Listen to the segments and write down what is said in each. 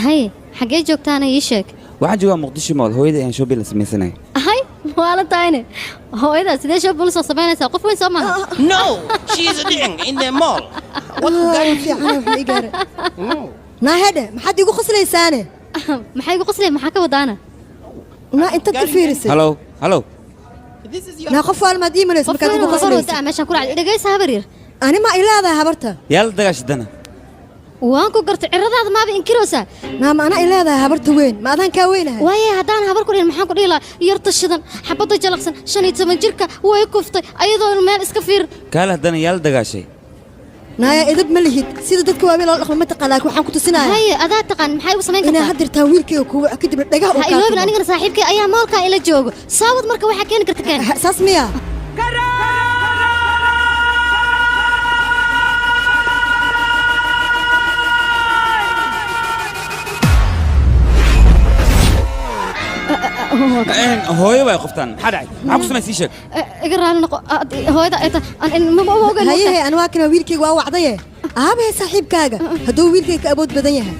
Haye, xaggee joogtaana ii sheeg. Waxaan joogaa Muqdisho Mall. Hooyada ayaan shopping la samaysanaya. Hay, waala tahayne, hooyadaa sidee shopping soo samaynaysaa? Qof weyn soo maaha. No, she's doing in the mall. What fiican wax ii gaara. Naa hedhe, maxaad iigu qoslaysaane? Maxay igu qoslay? Maxaa ka wadaana? Naa intaad i fiirisay. Hello, hello. Naa qof waalmaad ii malaysa Qof markaad weyn igu oo habar qoslaysa? wadaa meeshaan ku dhacday. Dhegaysa, habar yar. Ani ma ileedahay habarta? Yaa la dagaashadana? Waan ku gartay, ciradaada maaba inkiroosaa. Naa ma anaa ileedahay habarta weyn? Ma adaan kaa weynahay? Waaye, haddaan habar ku dhihin, maxaan ku dhihi lahaa? Yarta shidan, xabadda jalaqsan, 15 jirka way kuftay ayadoo meel iska fiir. Kaale, haddana yaa la dagaashay? Naaya, idab ma lihid. Sida dadka waaweyn loola dhaqmo ma taqaan, laakiin waxaan ku tusinayaa. Haye, adaa taqaan, maxay u samayn inaa kartaa? Haddirtaan wiilkayga kuwa kadibna dhagaha uu Ha kaa iloobin. tumo. Anigana saaxiibkay ayaa mall-kaa ila joogo. Saawad marka waxaa keeni karta keen. Saas miya? Hooyo way qoftaan. Maxaa dhacay? Maxaa ku samay? Sii sheeg. Iga raali noqo. Hooyada ay tahay mama ogeyn. Hayehe, ani waa kana wiilkayga waa wacdaye. Aabahe saaxiibkaaga hadduu wiilkayga ka awood badan yahay.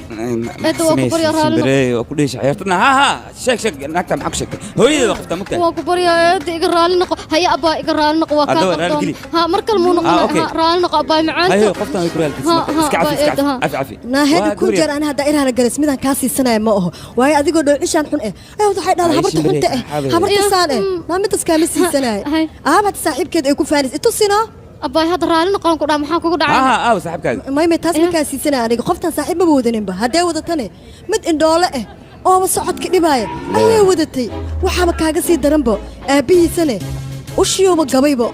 Eedda, waa ku baryaa, raali noqo. Shimbirey waa ku dhihi ciyaartana. Ha ha, sheeg, sheeg. Naagta maxaa ku sheegtay? Hooyadeeda waa qoftaan, mugtahay. Waa ku baryaa, eedda, iga raali noqo. Haye abbaa, iga raali noqo, waa kaa Haddaba, raali qaldoon. geli. Ha, mar kale muu noqon. Ah, okay. Ha, raali noqo abbaay macaanto. Haye, qoftaan way ku raalgelisay. Ha, Marka ha, iska cafi, iska abbaay, eedda, ha. cafi, cafi, cafi. Naaheedha, Waa kun gabar jeer yar. Ani haddaa iraala galas midaan kaa siisanaya ma aho, waayo adigoo dhoocishaan xun eh ay waxay dhahdaa Ay, habarta shimbirey, xunta eh. xaabay. Habarta Ya, saan eh. Naa midas kaama siisanaya. Hay. Aaba hadda saaxiibkeed ay ku faanis itusina. Abbaay, hadda raali noqon ku dhaa, maxaa kugu Ha dhacay? ha, aawa saaxiibkaaga? Maymay, taas Ya. ma kaa siisanaya aniga. Qoftaan saaxiib maba wadaninba. Haddee wadatane, mid indhoole eh ooba socodka dhibaaya ayay wadatay. Waxaaba kaaga sii daranbo, aabbihiisane ushiyooba gabaybo,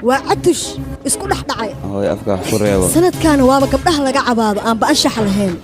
waa catush isku dhex dhacay. Hooyo, afka wax ku reebo. Sanadkaana waaba gabdhaha laga cabaado aanba anshaxa lahayn.